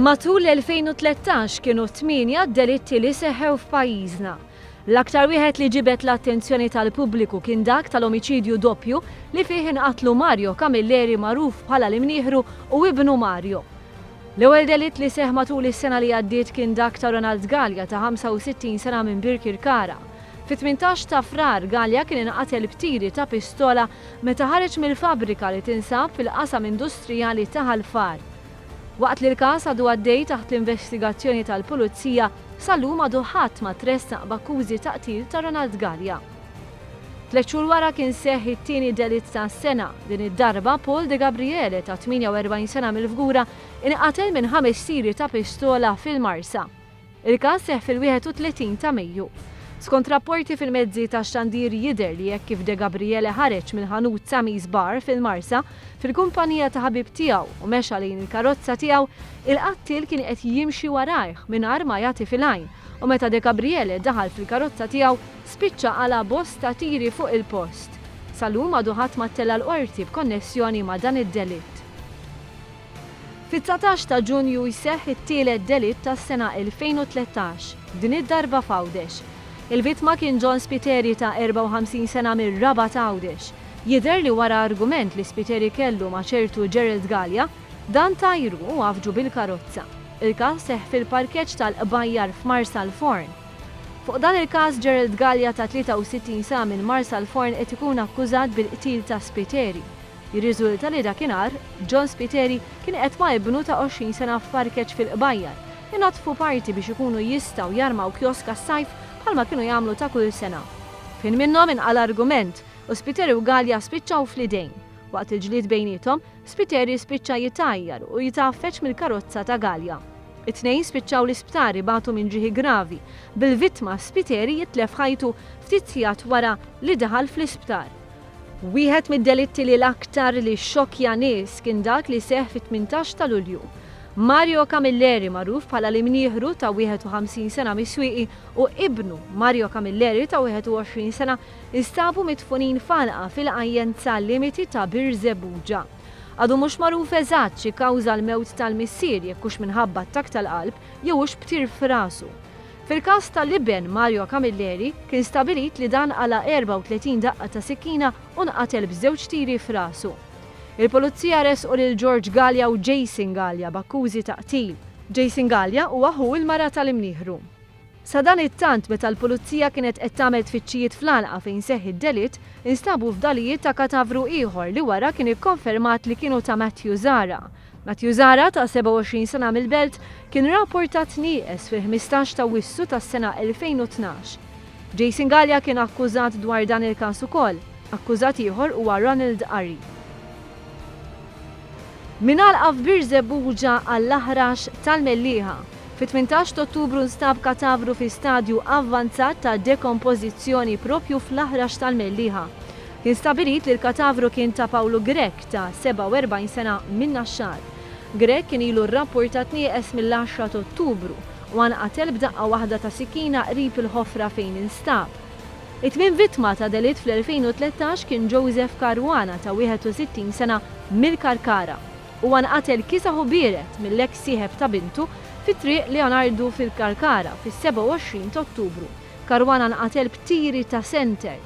Matul l-2013 kienu tmienja d-delitti li seħħew f'pajjiżna. L-aktar wieħed li ġibed l-attenzjoni tal-pubbliku kien dak tal-omiċidju doppju li fih inqatlu Mario Camilleri magħruf bħala l-Imnieħru u ibnu Mario. L-ewwel delitt li seħħ matul is-sena li għaddiet kien dak ta' Ronald Galea ta' 65 sena minn Birkirkara. Fit-18 ta' Frar, Galea kien inqatel b'tiri ta' pistola meta ħareġ mill-fabbrika li tinsab fil-qasam industrijali ta' Ħal Far. Waqt li l-każ għadu għaddej taħt l-investigazzjoni tal-Pulizija, sal-lum għadu ħadd ma tressaq b'akkużi ta' qtil ta' Ronald Galea. Tlett xhur wara kien seħħ it-tieni delitt tas-sena, din id-darba Paul Degabriele ta' 48 sena mill-Fgura inqatel minn ħames tiri ta' pistola fil-Marsa. Il-każ seħħ fil-31 ta' Mejju. Skont rapporti fil-mezzi tax-xandir jidher li hekk kif Degabriele ħareġ mill-ħanut Sammy's Bar fil-Marsa fil-kumpanija ta' ħabib tiegħu u mexa lejn il-karozza tiegħu, il-qattiel kien qed jimxi warajh mingħajr ma jagħti fil-għajn u meta Degabriele daħal fil-karozza tiegħu Spiċċa qala' bosta tiri fuq il-post. Sal-lum għadu ħadd ma ttella' l-Qorti b'konnessjoni ma' dan id-delitt. Fit-19 ta' Ġunju jseħħ it-tielet delitt tas-sena 2013, din id-darba f'Għawdex. Il-vittma kien John Spiteri ta' 54 sena mir-Rabat Għawdex. Jidher li wara argument li Spiteri kellu ma' ċertu Gerald Galea, dan tajru u għafġu bil-karozza. Il-każ seħħ fil-parkeġġ tal-Qbajjar f'Marsalforn. Fuq dan il-każ Gerald Galea ta' 63 sena minn Marsalforn qed ikun akkużat bil-qtil ta' Spiteri. Jirriżulta li dakinhar, John Spiteri kien qed ma' ibnu ta' 20 sena f'parkeġġ fil-Qbajjar, inaddfu parti biex ikunu jistgħu jarmaw kiosk għas-sajf bħalma kienu jagħmlu ta' kull sena. F'ħin minnhom inqala' argument u Spiteri u Galea spiċċaw fl-idejn. Waqt il-ġlied bejniethom, Spiteri spiċċa jitgħajjar u jitgħaffeġ mill-karozza ta' Galea. It-tnejn spiċċaw l-isptar ibatu minn ġrieħi gravi, bil-vittma Spiteri jitlef ħajtu ftit sigħat wara li daħal fl-isptar. Wieħed mid-delitti li l-aktar li xxokkja nies kien dak li seħħ fit-18 ta' Lulju. Mario Camilleri magħruf bħala l-Imnieħru ta' 51 sena mis-Swieqi u ibnu Mario Camilleri ta' 21 sena instabu midfunin f'għalqa fil-Qajjenza limiti ta' Birżebbuġa. Għadu mhux magħruf eżatt xi kkawża l-mewt tal-missier jekk hux minħabba attakk tal-qalb jew hux b'tir f'rasu. Fil-każ ta' l-iben Mario Camilleri, kien stabilit li dan qala' 34 daqqa ta' sikkina u nqatel b'żewġ tiri f'rasu. Il-Pulizija ressqu lil George Galea u Jason Galea b'akkużi ta' qtil. Jason Galea huwa ħu l-mara tal-Imnieħru. Sadanittant, meta l-Pulizija kienet qed tagħmel tfittxijiet fl-għalqa fejn seħħ id-delitt, instabu fdalijiet ta' katavru ieħor li wara kien ikkonfermat li kienu ta' Matthew Zahra. Matthew Zahra, ta' 27 sena mill-Belt, kien rapportat nieqes fil-15 t'Awwissu tas-sena 2012. Jason Galea kien akkużat dwar dan il-każ ukoll. Akkużat ieħor huwa Ronald Curry. Minn għalqa f'Birżebbuġa għall-Aħrax tal-Mellieħa. Fit-18 t'Ottubru nstab katavru fi stadju avvanzat ta' dekompożizzjoni proprju fl-Aħrax tal-Mellieħa. Kien stabbilit li l-katavru kien ta' Pawlu Grech ta' 47 sena min-Naxxar. Grech kien ilu rrappurtat nieqes mill-għaxra t'Ottubru u nqatel b'daqqa waħda ta' sikkina qrib il-ħofra fejn instab. It-tmien vittma ta' delitt fl-2013 kien Joseph Caruana ta' 61 sena mill-Karkara. Huwa nqatel kiesaħ u biered mill-eks sieħeb ta' bintu fi Triq Leonardu fil-Karkara fis-27 ta' Ottubru. Caruana nqatel b'tiri ta' senter.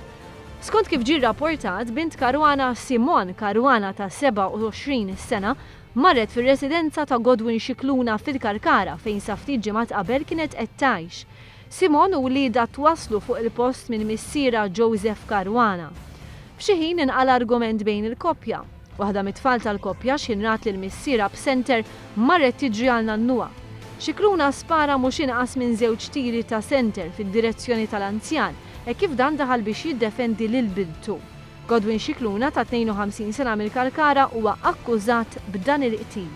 Skont kif ġie rrapportat, bint Caruana, Simone Caruana ta' 27 sena, marret fir-residenza ta' Godwin Scicluna fil-Karkara fejn sa ftit ġimgħat qabel kienet qed tgħix. Simone u wliedha twasslu fuq il-post minn missierha Joseph Caruana. F'xi ħin inqala' argument bejn il-koppja. Waħda mit-tfal tal-koppja x'ħin rat lil missierha b'senter marret tiġri għal nannuha. Scicluna spara mhux inqas minn żewġ tiri ta' senter fid-direzzjoni tal-anzjan hekk kif dan daħal biex jiddefendi lil bintu. Godwin Scicluna ta' 52 sena mill-Kalkara huwa akkużat b'dan il-qtil.